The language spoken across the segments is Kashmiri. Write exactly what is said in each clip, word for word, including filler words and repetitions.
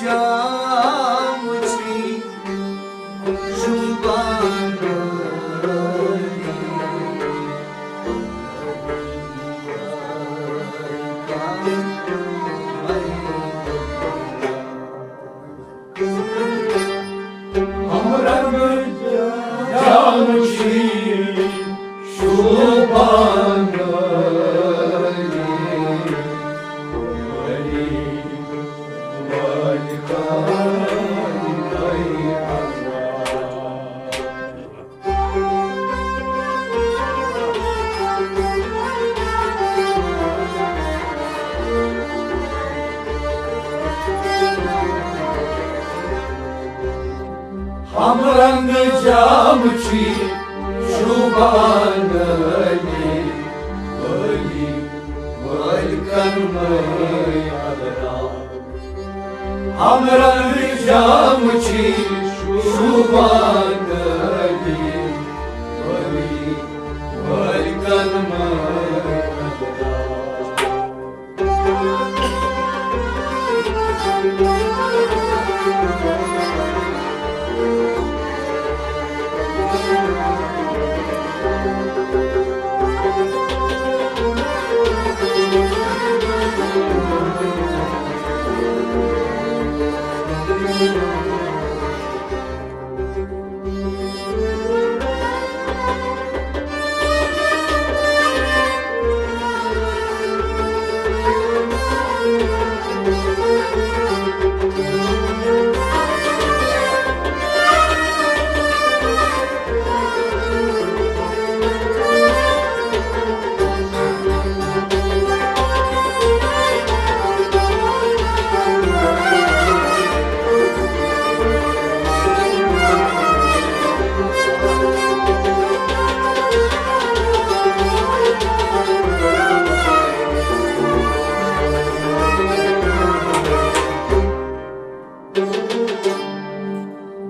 جامچی شوبان ہمرنگ جامچی شوبان ہمرنگ جامچی شوبان علی، علی، علی کرمے ادرا۔ ہمرنگ جامچی شوبان علی، علی، علی کرمے ادرا۔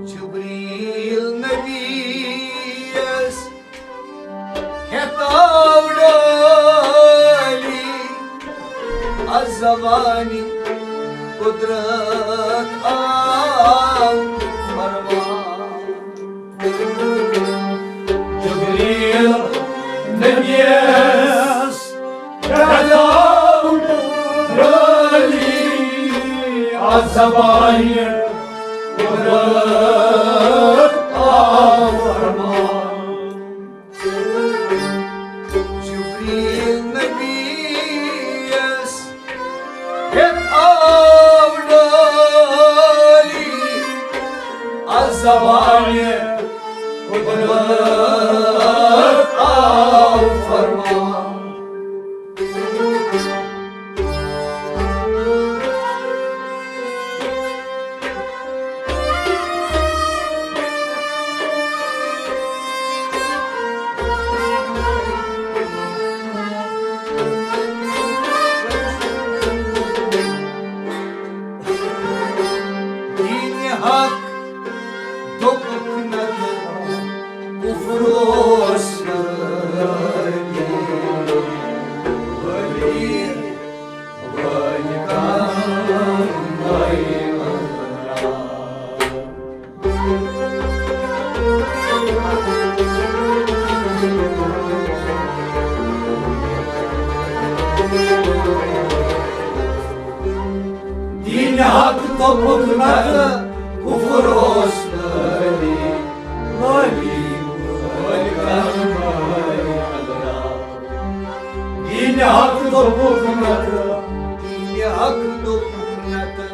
جبریل نبیس ہیتاو ڈالی، از زبانی قدرت آو فرمان۔ جبریل نبیس ہیتاو ڈالی، از زبانی قدرت آو فرمان۔ جبریل نبیس ہیتاو ڈالی، از زبانی قدرت آو فرمان۔ دین حق دوٚپُکھ نتہٕ کُفر اوس نہٕ ؤلی۔ دین حق دوٚپُکھ نتہٕ کُفر اوس نہٕ ؤلی۔ ؤلی، ؤلی کرمے ادرا۔ دین حق دوٚپُکھ نتہٕ۔ دین حق دوٚپُکھ نتہٕ۔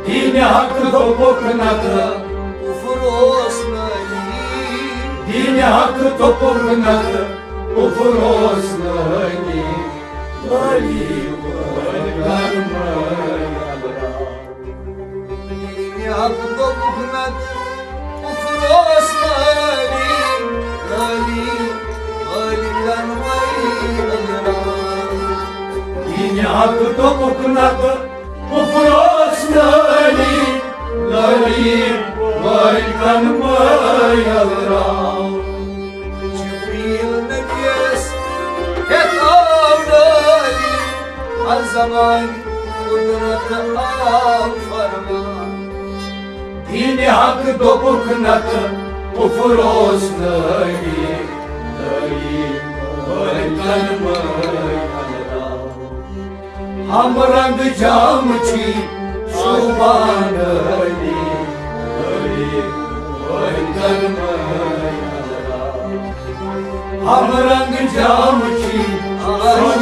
دین حق دوٚپُکھ نتہٕ۔ کُفر اوس نہٕ ؤلی۔ دین حق دوٚپُکھ نتہٕ۔ کُفر اوس نہٕ ؤلی۔ ؤلی، ؤلی کرمے ادرا۔ دین حق دوٚپُکھ نتہٕ کُفر اوس نہٕ ؤلی، ؤلی، ؤلی کرمے ادرا۔ دین حق دوٚپُکھ نتہٕ کُفر اوس نہٕ ؤلی، ؤلی، ؤلی کرمے ادرا۔ جبریل نبیس ہیتاو ڈالی، از زبانی قدرت آو فرمان۔ دینِ حق دوٚپُکھ نتہٕ کُفر اوس نٲوی، نٲوی مٲلکن مٲوۍ اللہ۔ ہم رنگ جام چھی شوبان علی، علی مٲلکن مٲوۍ اللہ۔ ہم رنگ جام چھی شوبان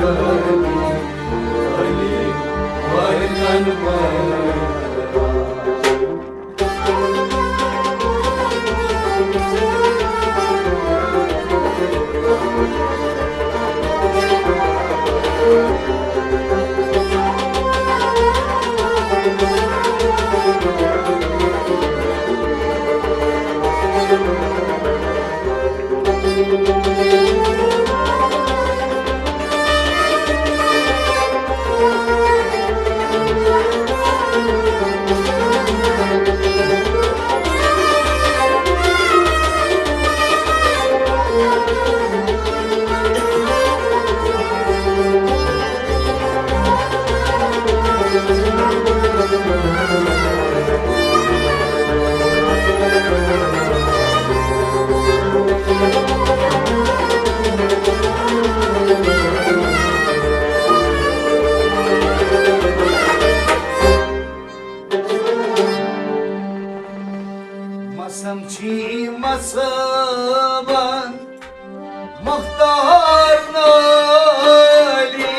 علی، علی مٲلکن مٲوۍ اللہ۔ مسم چھی مسمن مختار نالی،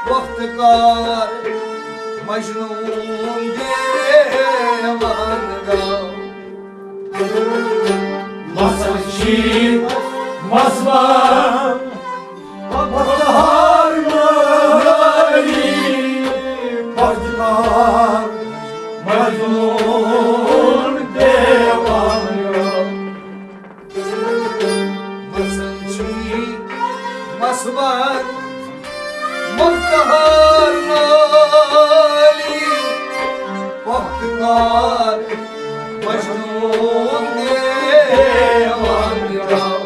وقت کار مجنون دیوان گاو۔ مسم چھی مسمن مختار نالی، وقت کار مجنون دیوان گاو۔ مسم چھی مسمن مختار نالی، وقت کار مجنون دیوان گاو۔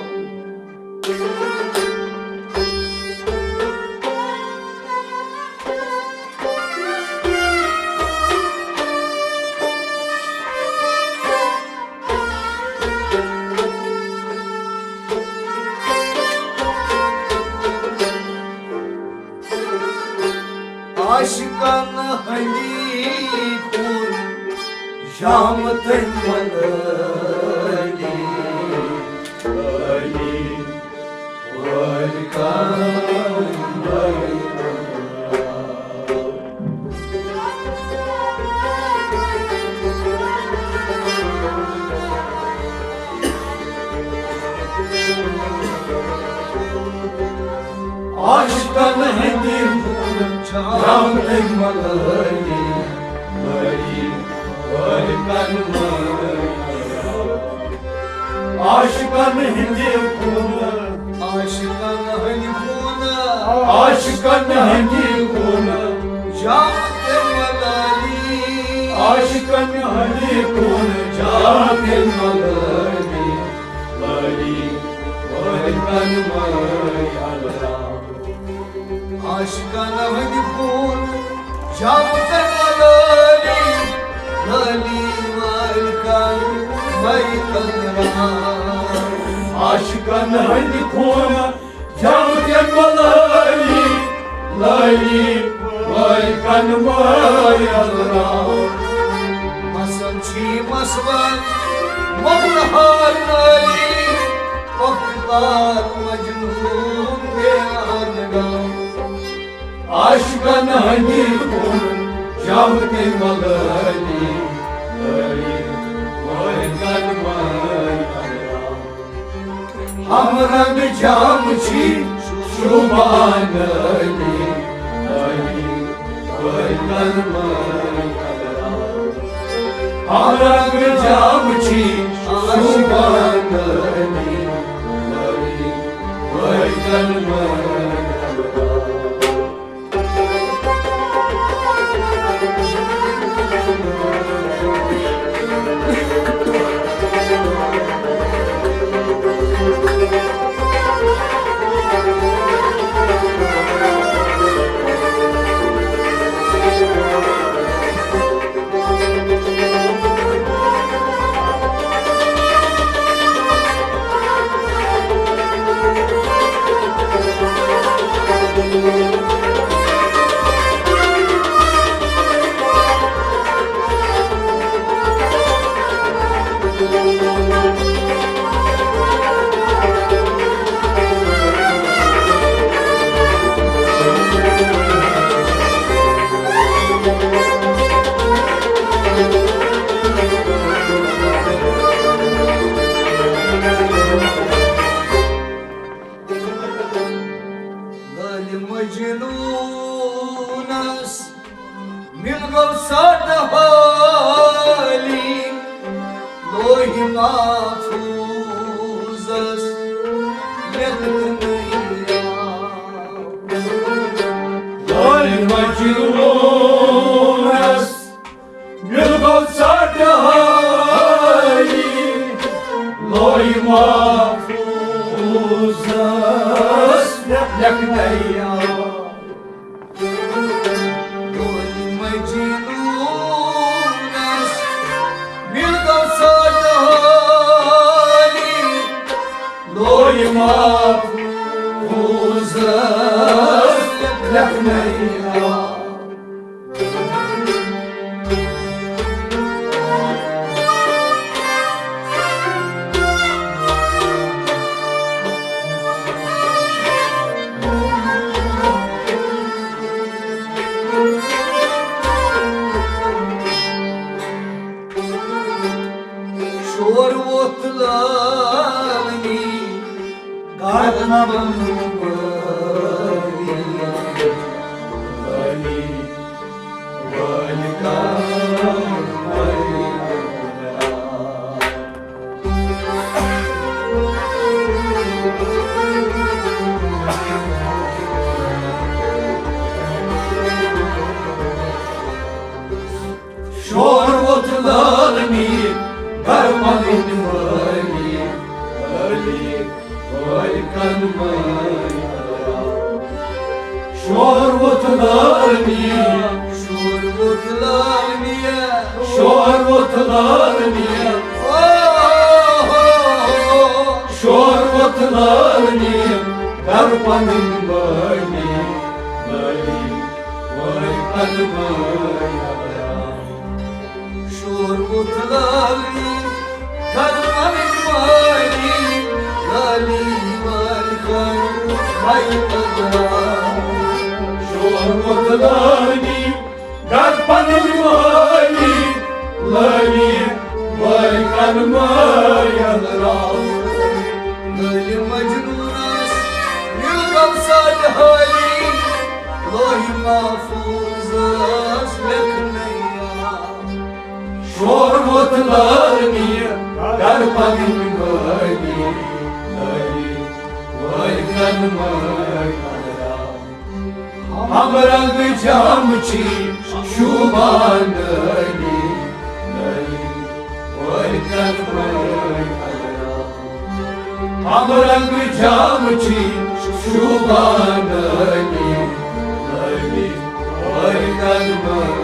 عاشقن ہندی خون شام تن ملٲلی، علی، علی کان۔ عاشقن ہندی خون شام تن ملٲلی، علی، علی کان۔ عاشقن ہندِ خون۔ عاشقن ہندِ خون۔ عاشقن ہندِ خون۔ شام تن ملٲلی۔ عاشقن ہندِ خون۔ شام تن ملٲلی۔ علی، علی کان مٲوۍ اللہ۔ عاشقن ہندِ خون، شام تن ملٲلی، لٲلی مٲلکن مٲوۍ اللہ۔ عاشقن ہندِ خون، شام تن ملٲلی، لٲلی مٲلکن مٲوۍ اللہ۔ مسم چھی مسمن مختار نالی، وقت کار مجنون دیوان گاو۔ عاشقن ہندِ خون، شام تن ملٲلی، علی، علی مٲوۍ اللہ۔ ہم رنگ جام چھی شوبان علی، علی، علی مٲوۍ اللہ۔ ہم رنگ جام چھی شوبان علی، علی، علی مٲوۍ اللہ۔ مجنونس مِل گوٚو ساٹہٕ حٲلی، لوح محفوظس لیکھنہٕ آو۔ لوح مجنونس مِل گوٚو ساٹہٕ حٲلی، لوح محفوظس لیکھنہٕ آو۔ لوح مجنونس مِل گوٚو ساٹہٕ حٲلی، لوح محفوظس لیکھنہٕ آو۔ شور ووٚتھ لٲنی، گرمن بٲنی۔ شور ووٚتھ لٲلمی، گرمن بٲنی۔ شور ووٚتھ لٲلمی۔ شور ووٚتھ لٲلمی۔ شور ووٚتھ لٲلمی۔ او ہو ہو۔ شور ووٚتھ لٲلمی۔ گرٕ پنٕنۍ بٲنی۔ لٲلی وٲلۍ کَنہٕ وٲلۍ۔ شور ووٚتھ لٲلی، گرٕ پنٕنۍ بٲنی۔ لٲلی وٲلۍ کَنہٕ وٲلۍ۔ شور ووٚتھ لٲلی، گرٕ پنٕنۍ بٲنی۔ لٲلی وٲلۍ کَنہٕ وٲلۍ۔ لٲلۍ مجنوٗنس مِل گوٚو ساٹہٕ حٲلی، لوح محفوظس لیکھنہٕ آو۔ شور ووٚتھ لٲلمی، گرٕ پنٕنۍ بٲنی۔ لٲلی وٲلۍ کَنہٕ وٲلۍ۔ ہم رنگ جامچی شوبان لٲلی۔ لٲلی وٲلۍ کَنہٕ وٲلۍ۔ ہم رنگ جامچی شوبان لٲلی۔ لٲلی وٲلۍ کَنہٕ وٲلۍ۔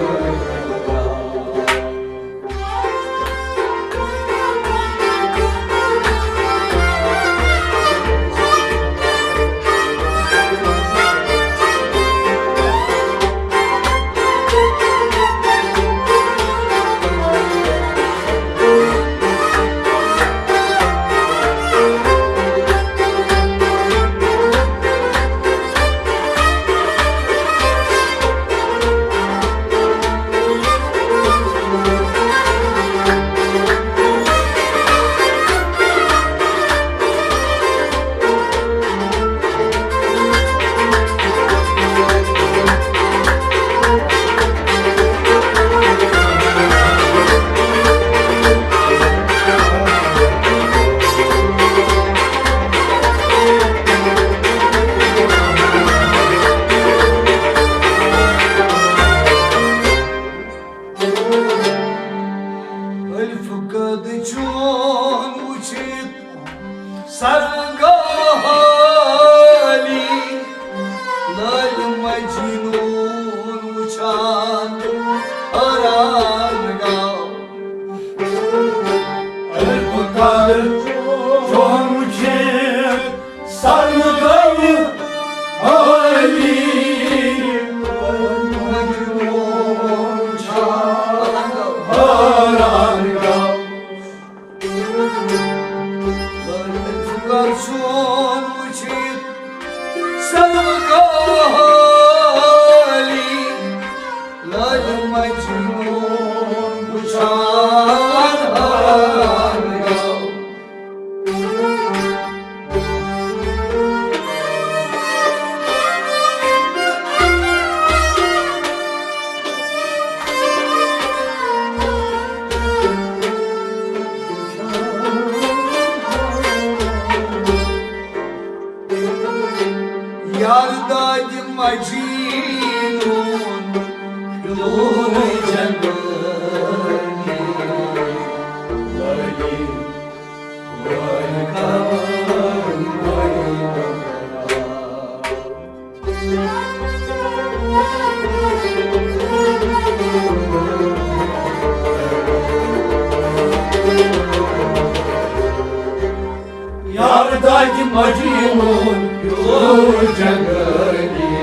یار داغ مجنون پیور جنگلی،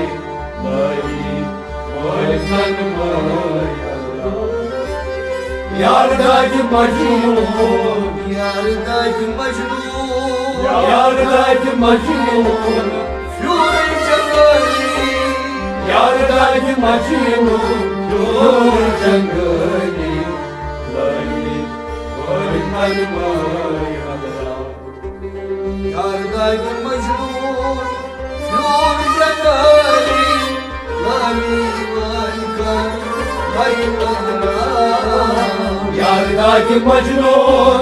مٲلی مٲلکن مٲلۍ۔ یار داغ مجنون، یار داغ مجنون، یار داغ مجنون پیور جنگلی، یار داغ مجنون پیور جنگلی، مٲلی مٲلکن مٲلۍ۔ یار داغ مجنون پیور جنگلی، لالی مٲلکن مٲلۍ۔ یار داغ مجنون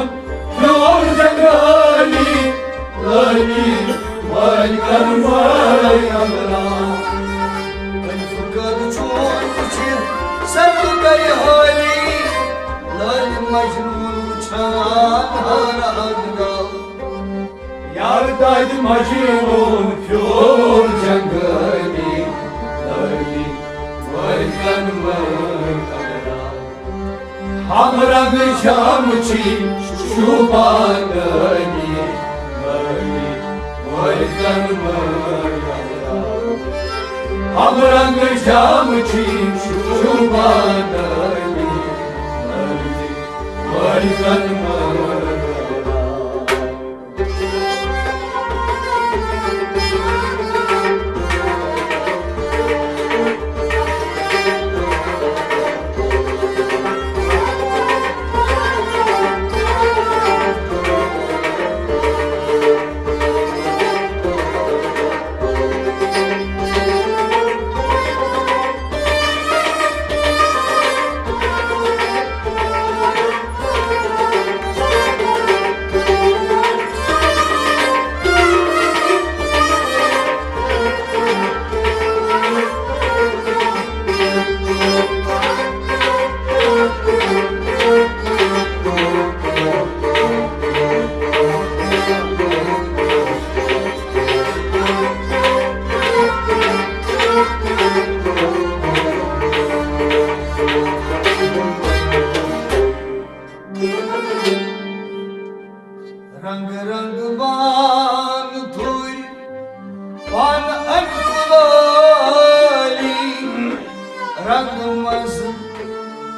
پیور جنگلی، لالی مٲلکن مٲلۍ۔ تٔمۍ سُنٛد قد چون وٕچھِتھ سرو گٔے حٲلی، لٲلۍ مجنون وٕچھان حٲران گوٚو۔ یار داغ مجنون پیور جنگلی، لٲلی مٲلکن مٲلۍ۔ ہم رنگ شام چھی شوبان لٲلی، لٲلی مٲلکن مٲلۍ۔ ہم رنگ شام چھی شوبان لٲلی، لٲلی مٲلکن مٲلۍ۔ رنگ رنگ بان تھوٚرۍ پانہٕ اَمہِ کُلٲلی، رنگ منٛز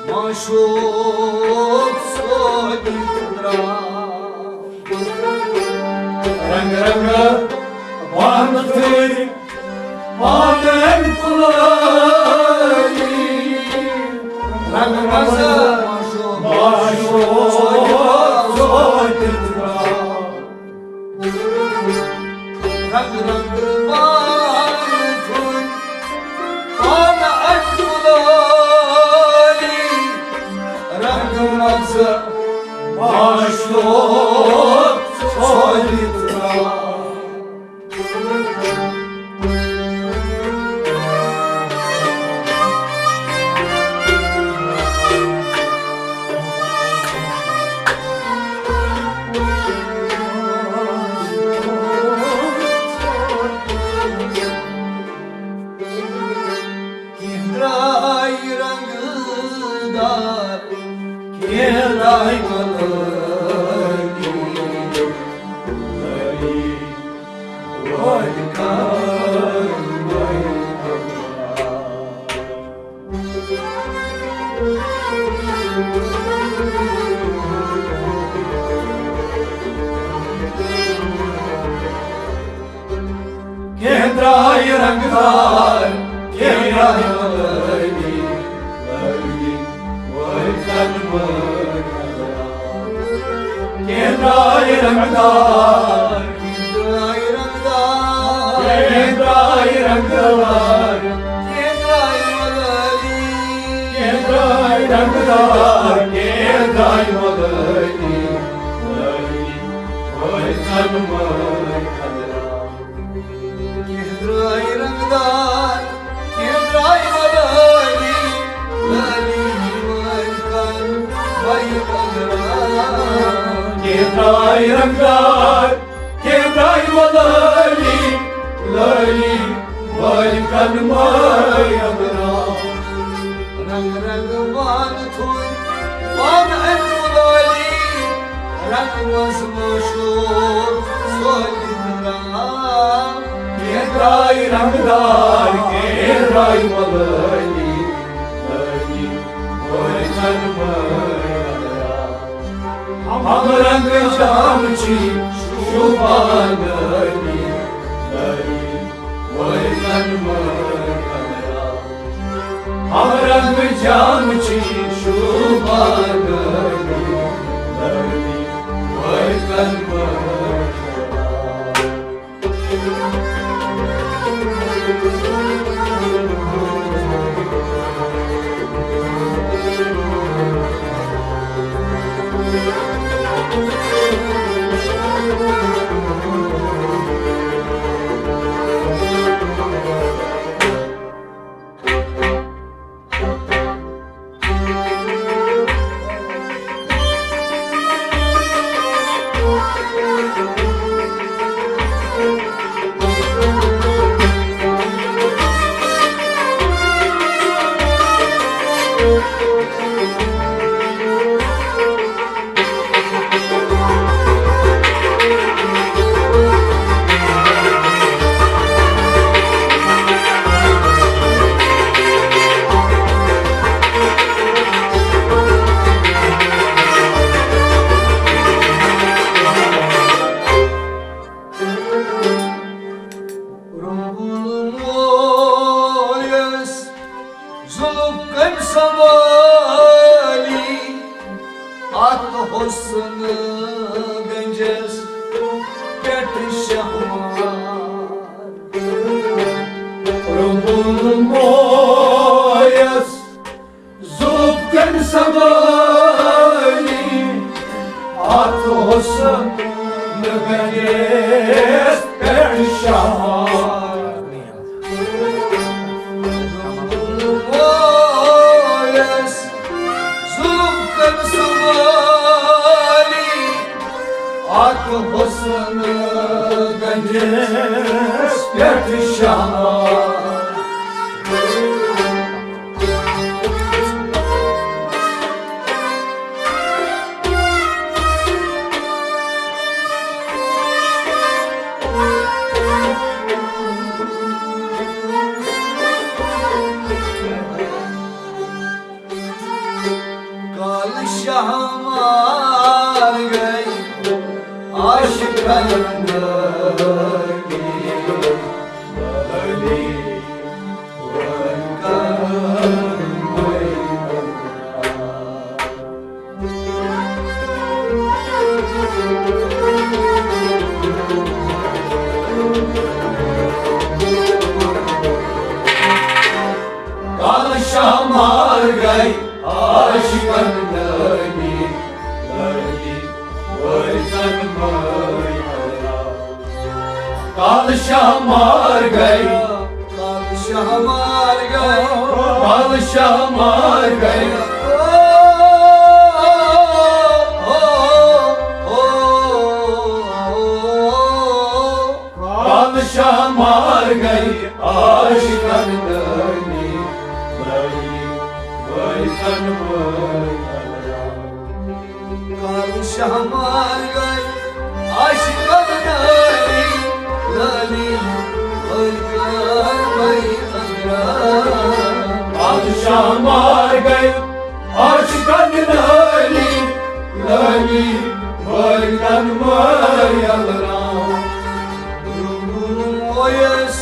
معشوق سوگند درٛاو۔ رنگ رنگ بان تھوٚرۍ پانہٕ اَمہِ کُلٲلی، رنگ منٛز معشوق سوگند درٛاو۔ رنگ رنگ بان تھوٚرۍ پانہٕ اَمہِ کُلٲلی، رنگ منٛز معشوق سوگند درٛاو۔ کینٛہہ درٛاے رنٛگہٕ دار، کینٛہہ درٛاے ملٲلی۔ کینٛہہ درٛاے رنٛگدار، کینٛہہ درٛاے ملٲلی، لٲلی، وٲلۍ کَن وٲلۍ۔ کینٛہہ درٛاے رنٛگدار، کینٛہہ درٛاے رنٛگدار، کینٛہہ درٛاے رنٛگدار، کینٛہہ درٛاے ملٲلی۔ کینٛہہ درٛاے رنٛگدار، کینٛہہ درٛاے ملٲلی، لٲلی، وٲلۍ کَن وٲلۍ۔ کینٛہہ درٛاے رنٛگدار، کینٛہہ درٛاے ملٲلی، لٲلی وٲلۍ کَن وٲلۍ۔ کینٛہہ درٛاے رنٛگدار، کینٛہہ درٛاے ملٲلی، لٲلی وٲلۍ کَن وٲلۍ۔ رنگ مان تھوٚد پانہٕ اَمہِ پُلٲلی، رنگ منٛز مشہوٗر سۄ تہِ درٛاو۔ کینٛہہ درٛاے رنگدار، کینٛہہ درٛاے ملٲلی، لٲلی ؤرۍ کن مٲلۍ۔ ہم رنگ جام چھی شوبان لٲلی، لٲلی ؤرۍ کن مٲلۍ۔ ہم رنگ جام چھی شوبان لٲلی، لٲلی ؤرۍ کن مٲلۍ۔ رُوُن مویَس زُلُف کٔمۍ سنبھالی، اَتھ حُسن گنجَس پٮ۪ٹھ شہمار۔ رُوُن مویَس زُلُف کٔمۍ سنبھالی، اَتھ حُسن گنجَس پٮ۪ٹھ شہمار۔ مویَس زُلُف کٔمۍ سنبھالی، اَتھ حُسن گنجَس پٮ۪ٹھ شہمار۔ کالہٕ شہمار گٔے عاشقن دٲخل۔ کالہٕ شہمار گٔے عاشقن دٲخل۔ لٲلی ؤرۍ کن مٲلۍ۔ کالہٕ شہمار گٔے، کالہٕ شہمار گٔے، کالہٕ شہمار گٔے۔ کالہٕ شہمار گٔے عاشقن لٲلی، لٲلی ؤرۍ کن مٲلۍ۔ کالہٕ شہمار گٔے عاشقن لٲلی، لٲلی ؤرۍ کن مٲلۍ۔ کالہٕ شہمار گٔے عاشقن لٲلی، لٲلی ؤرۍ کن مٲلۍ۔ رُوُن مویَس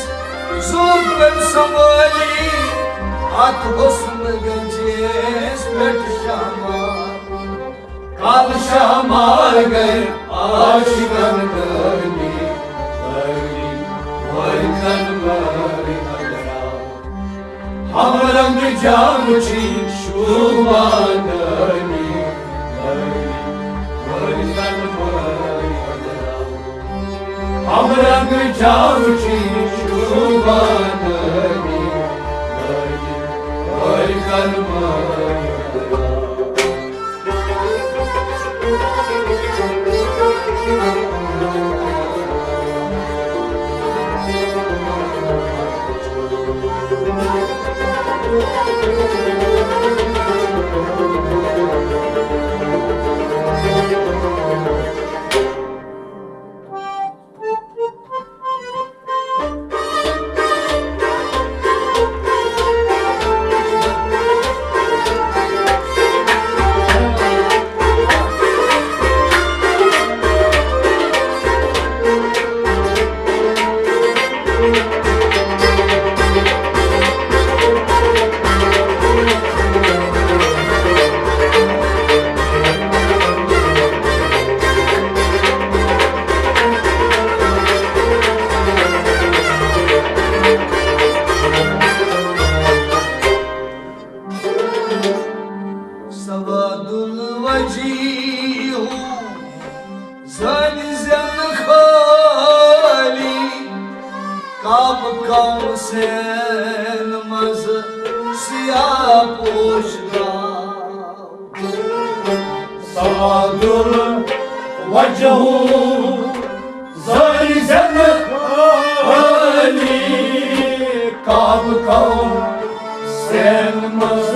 زُلُف کٔمۍ سنبھالی، اَتھ حُسن گنجَس پٮ۪ٹھ شہمار۔ کالہٕ شہمار گٔے عاشقن لٲلی، لٲلی ؤرۍ کن مٲلۍ۔ ہم رنگ جام چھی شوبان لٲلی، لٲلی ؤرۍ کن مٲلۍ۔ ہم رنگ جام چھی شوبان لٲلی، لٲلی ؤرۍ کن مٲلۍ۔ سیاہ پوش درٛاو۔ سواد الوجہ زٲنۍ زٮ۪نہٕ خٲلی، کعبہٕ قوسین منٛز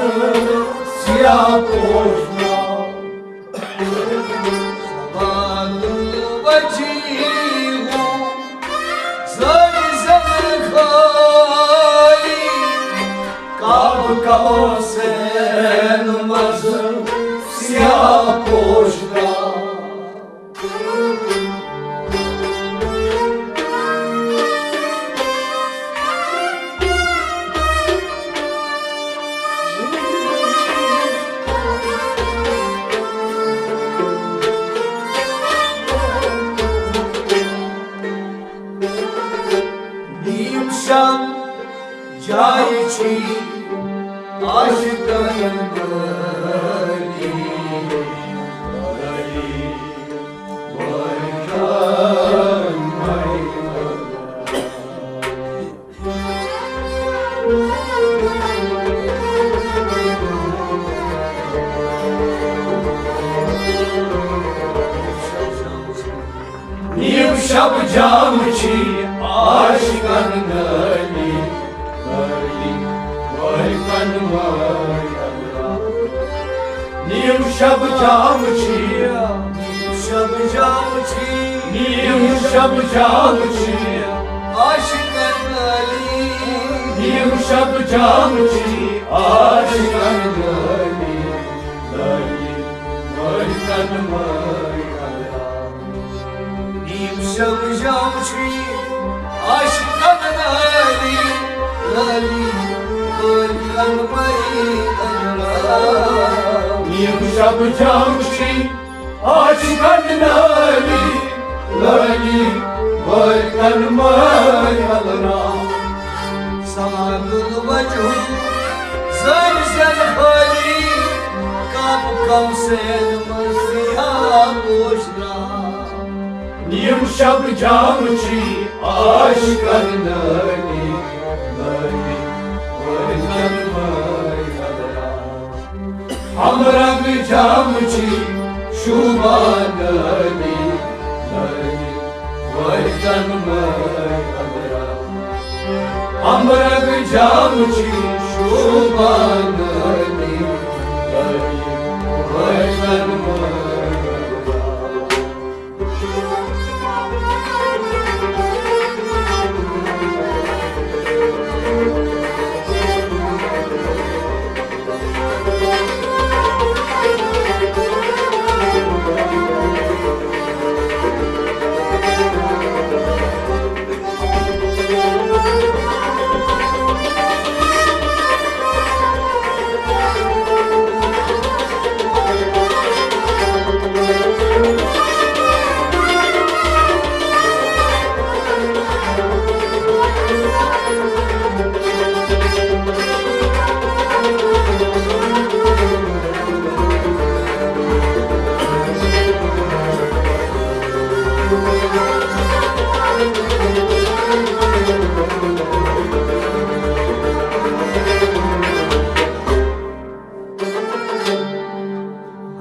سیاہ پوش درٛاو۔ سواد الوجہ زٲنۍ زٮ۪نہٕ خٲلی، کعبہٕ قوسین منٛز سیاہ پوش درٛاو۔ نیم شب جایہِ چھی عاشقن وٲلی، وٲلی، وٲلی۔ نیم شب جام چھی عاشقن نٲلی، نٲلی، وٲلۍ کن وٲلۍ اللہ۔ نیم شب جام چھی، نیم شب جام چھی، نیم شب جام چھی عاشقن نٲلی۔ نیم شب جام چھی عاشقن نٲلی، نٲلی، وٲلۍ کن وٲلۍ اللہ۔ نیم شب جام چھی عاشقن نٲلی، نٲلی، وٲلۍ کن وٲلۍ اللہ۔ نیم شب جام چھی عاشقن نٲلی، نٲلی، وٲلۍ کن وٲلۍ اللہ۔ سواد الوجہ زٲنۍ زٮ۪نہٕ خٲلی، کعبہٕ قوسین منٛز سیاہ پوش درٛاو۔ نیم شب جام چھی عاشقن نٲلی، نٲلی، وٲلۍ کن وٲلۍ اللہ۔ ہمرنگ جام چھی شوبان نٲلی، نٲلی، وٲلۍ کن وٲلۍ اللہ۔ ہمرنگ جام چھی شوبان نٲلی، نٲلی، وٲلۍ کن وٲلۍ اللہ۔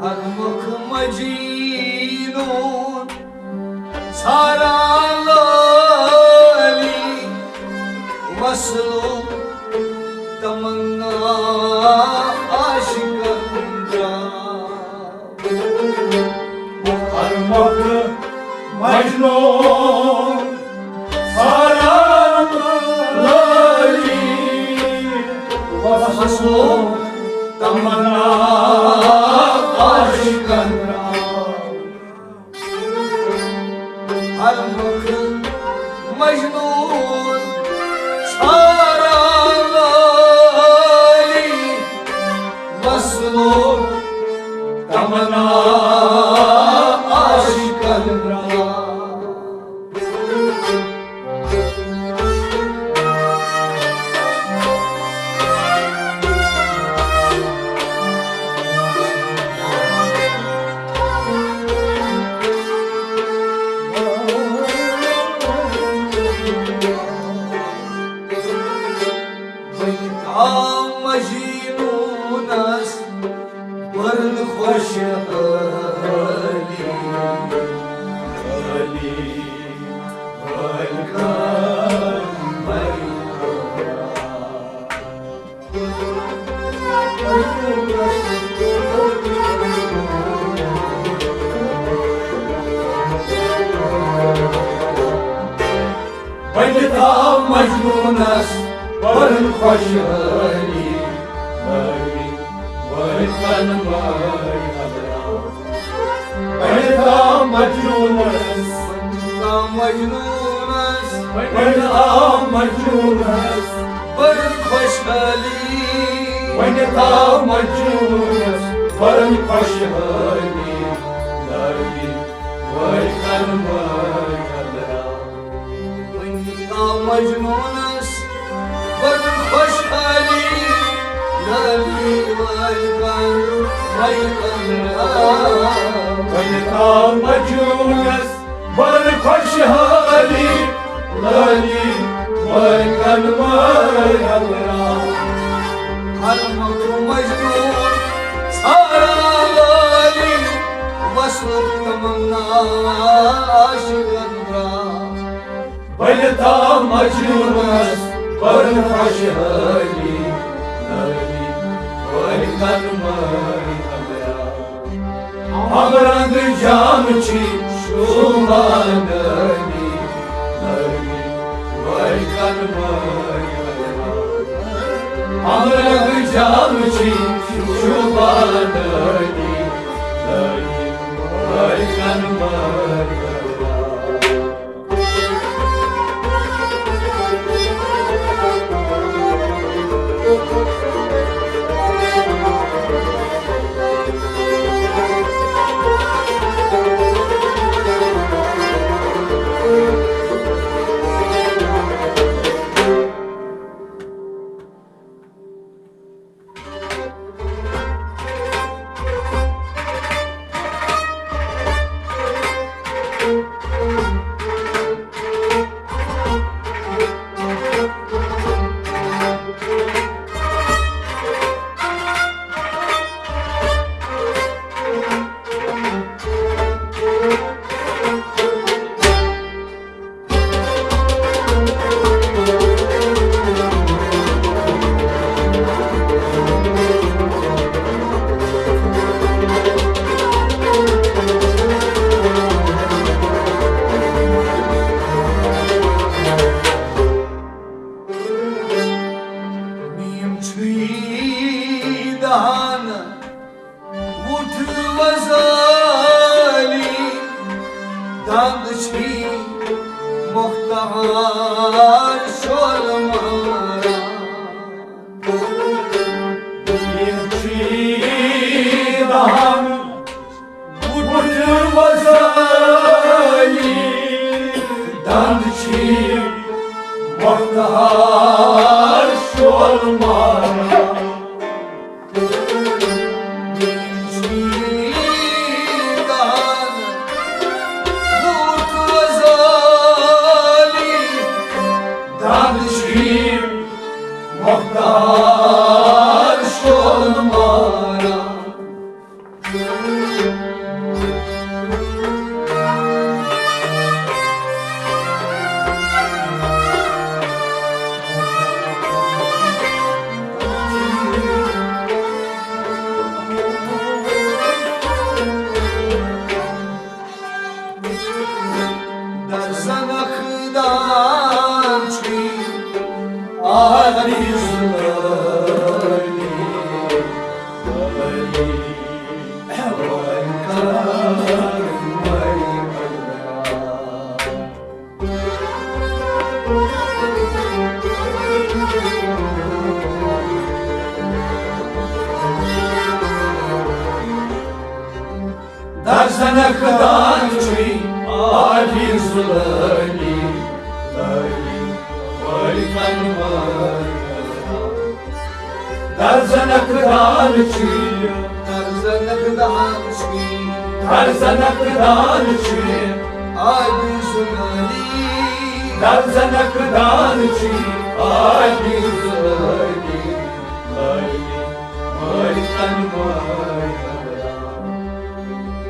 ہر مُکھ مجنون ژھاران لٲلی، وصلُک تمنا عاشقن درٛاو۔ ہر مُکھ مجنون ژھاران لٲلی، وصلُک تمنا عاشقن درٛاو۔ ہر مُکھ مجنون ژھاران لٲلی، وصلُک تمنا عاشقن درٛاو۔ مجنونس بٔرٕن خۄشحٲلی۔ علی، علی، علی۔ وۄنۍ تھاو مجنوٗنس پٔرٕن خۄشحٲلی۔ وۄنۍ تھاو مجنوٗنس، وۄنۍ تھاو مجنوٗنس، وۄنۍ تھاو مجنوٗنس پٔرٕن خۄشحٲلی۔ وۄنۍ تھاو مجنوٗنس پٔرٕن خۄشحٲلی۔ وۄنۍ تھاو مجنوٗنس پٔرٕن خۄشحٲلی۔ وۄنۍ تھاو مجنوٗنس بٔرٕن خۄشحٲلی۔ لٲلی وٲلۍ کَنہٕ وٲلۍ ہلراو۔ ہر مۄکھ مجنوٗن ژھاران لٲلی، وصلُک تمنا عاشقن درٛاو۔ بٔلۍ تھاو مجنوٗنس بٔرٕن خۄشحٲلی۔ لٲلی وٲلۍ کَنہٕ وٲلۍ ہلراو۔ ہمرنگ جام چھی شوبان علی۔ علی، وای کن وای۔ ہمرنگ جام چھی شوبان علی۔ علی، وای کن وای۔ میم چھی دہان وُٹھ وۄزٲلی، دند چھی مۄختہار شول ماران۔ میم چھی دہان وُٹھ وۄزٲلی، دند چھی مۄختہار شول ماران۔ درزنخ دان چھی آدی زلٲلی۔ درزنخ دان چھی آدی زلٲلی۔ درزنخ دان چھی، درزنخ دان چھی، درزنخ دان چھی آدی زلٲلی۔ درزنخ دان چھی آدی زلٲلی۔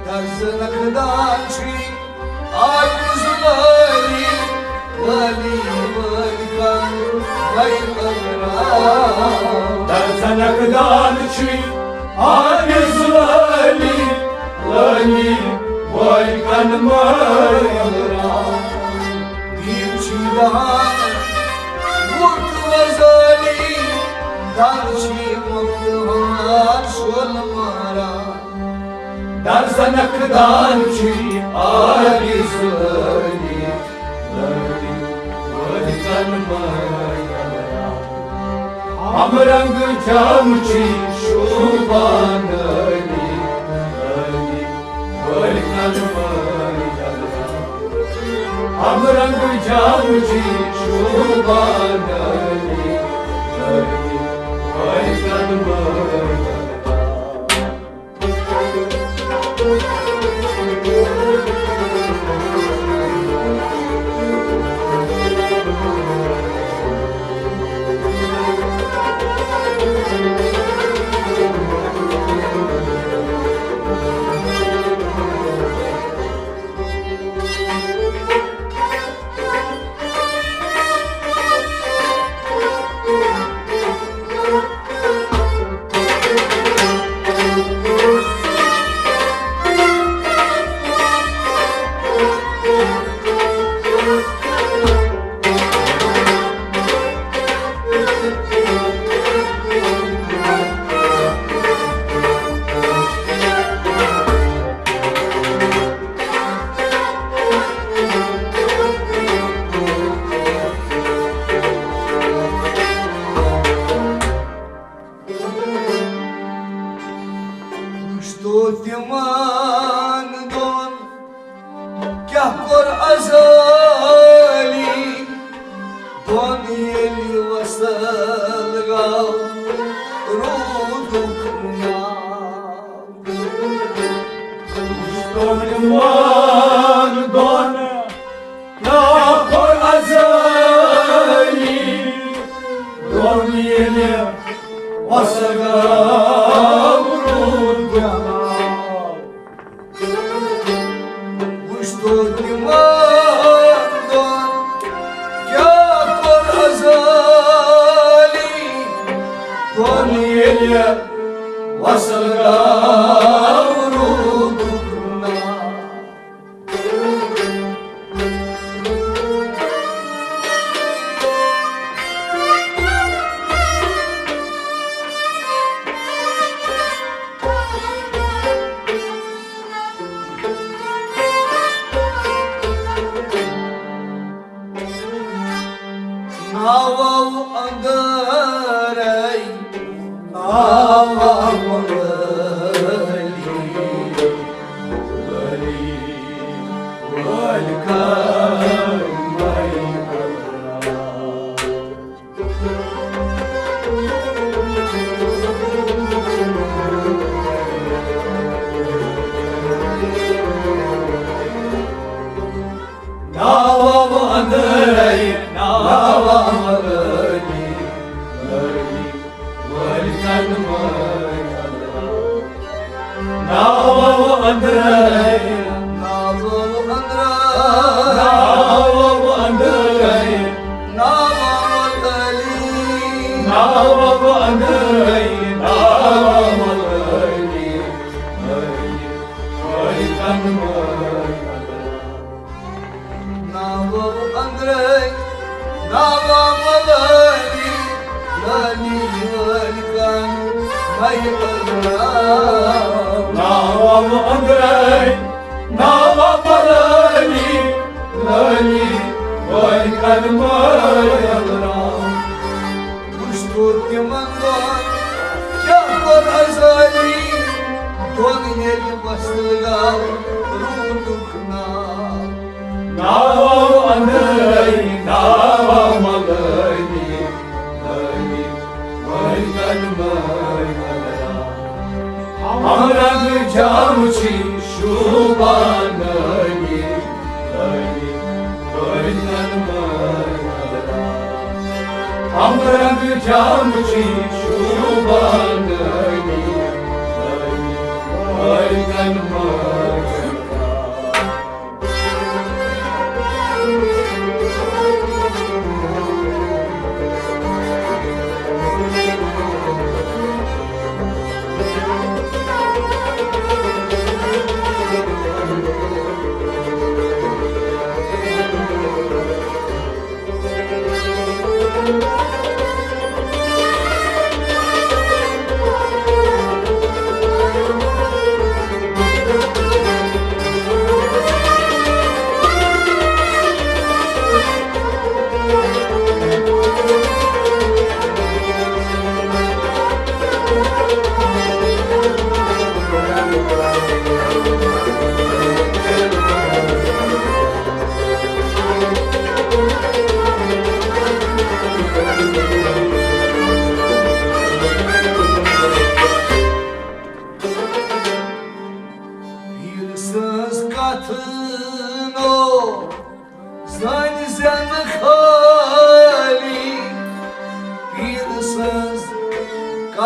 درزنک دان چھُے آبِ زلٲلی، لٲلی وٲلۍ کن مَے أنٛدرا۔ درزنک دان چھُے آبِ زلٲلی، لٲلی وٲلۍ کن مَے أنٛدرا۔ دیٖن چھُے دہان وُٹھ وۄزٲلی، دان چھُے مۄکھ ہمار شول ماران۔ درزنک دان چھُے آبِ زلٲلی، لٲلی وٲلۍ کن مَے أنٛدرا۔ ہمرنگ جام چھُے شوٗبان لٲلی، لٲلی وٲلۍ کن مَے أنٛدرا۔ ہمرنگ جام چھُے شوٗبان لٲلی، لٲلی وٲلۍ کن مَے أنٛدرا۔ وٕچھ تو تِمن دۄن کیٛاہ کوٚر ازٲلی، دۄن ییٚلہِ وصل گوٚو روٗدُک ناو۔ وٕچھ تو تِمن دۄن کیٛاہ کوٚر ازٲلی، دۄن ییٚلہِ وصل گوٚو روٗدُک ناو۔ وٕچھ تو تِمن دۄن کیٛاہ کوٚر ازٲلی، دۄن ییٚلہِ وصل گوٚو روٗدُک ناو۔ ناوو أنٛدرَے، ناوو أنٛدرَے، وٲلۍ کَر مَے أنٛدرا۔ ناوو أنٛدرَے، ناوو أنٛدرَے، لٲلی وٲلۍ کَن مٲلۍ أنٛدرا۔ ناوو أنٛدرَے، ناوو أنٛدرَے، ناوو أنٛدرَے، ناوو لٲلی۔ ناوو أنٛدرَے، ناوو لٲلی، لٲلی وٲلۍ کَن مٲلۍ أنٛدرا۔ ناوو أنٛدرَے، ناوو لٲلی، لٲلی وٲلۍ کَن مَے أنٛدرا۔ ناوو أنٛدرَے، ناوو لٲلی، لٲلی وٲلۍ کَن مَے أنٛدرا۔ وٕچھ تو تِمن دۄن کیٛاہ کوٚر ازٲلی، دۄن ییٚلہِ وصل گوٚو روٗدُک ناو۔ ناوو أنٛدرَے، ناوو لٲلی، لٲلی وٲلۍ کَن مَے أنٛدرا۔ ہمرنگ جام چھُے شوٗبان لٲلی، لٲلی وٲلۍ کَن مَے أنٛدرا۔ ہمرنگ جام چھُے شوٗبان لٲلی،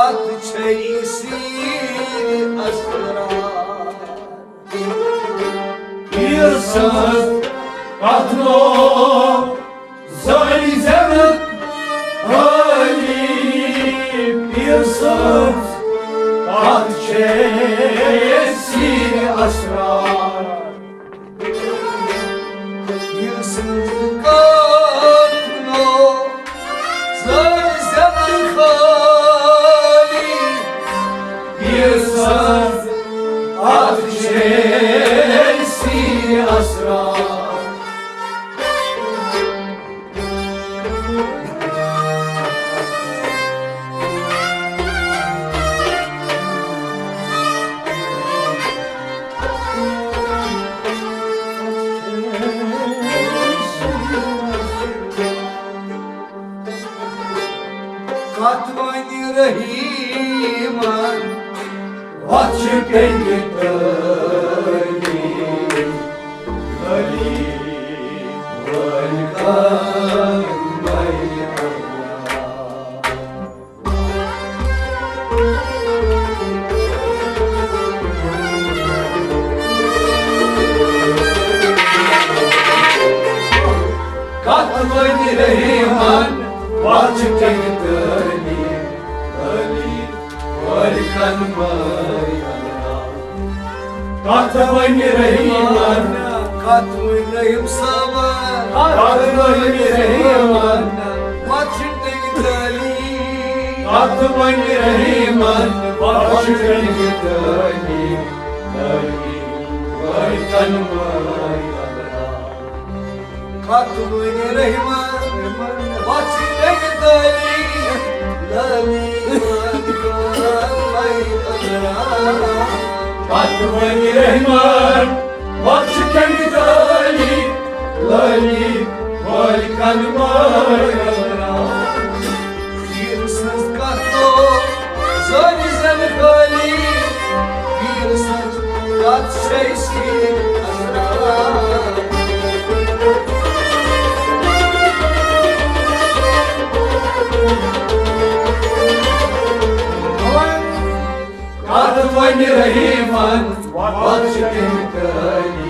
اتھ چھے سیٖر اسرار۔ پیٖر سٕنٛز کتھ نو زٲنۍ زٮ۪نہٕ خٲلی۔ پیٖر سٕنٛز کتھ چھے سیٖر اسرار۔ پیٖر سٕنٛز کتھ نو زٲنۍ زٮ۪نہٕ خٲلی۔ پیٖر سٕنٛز کتھ چھے سیٖر اسرار۔ کتھ ونہِ رحیمن، وتھ چھِ ٹٔنگِتھ علی، علی وٲلۍ قدمے اللہ۔ کتھ ونہِ رحیمن، وتھ چھِ ٹٔنگِتھ علی، علی وٲلۍ قدمے اللہ۔ کتھ ونہِ رحیمن۔ کتھ ونہِ رحیم صٲبن۔ کتھ ونہِ رحیمن۔ وتھ چھِ ٹٔنگِتھ علی۔ کتھ ونہِ رحیمن۔ وتھ چھِ ٹٔنگِتھ علی، علی وٲلۍ قدمے اللہ۔ کتھ ونہِ رحیمن، وتھ چھِ ٹٔنگِتھ علی، علی وٲلۍ قدمے اللہ۔ کتھ ونہِ رحیمن، وتھ چھِ ٹٔنگِتھ علی، علی وٲلۍ قدمے اللہ۔ پیٖر سٕنٛز کتھ نو زٲنۍ زٮ۪نہٕ خٲلی۔ پیٖر سٕنٛز کتھ چھے سیٖر اسرار۔ کتھ ونہِ رحیمن، وتھ چھِ ٹٔنگِتھ علی۔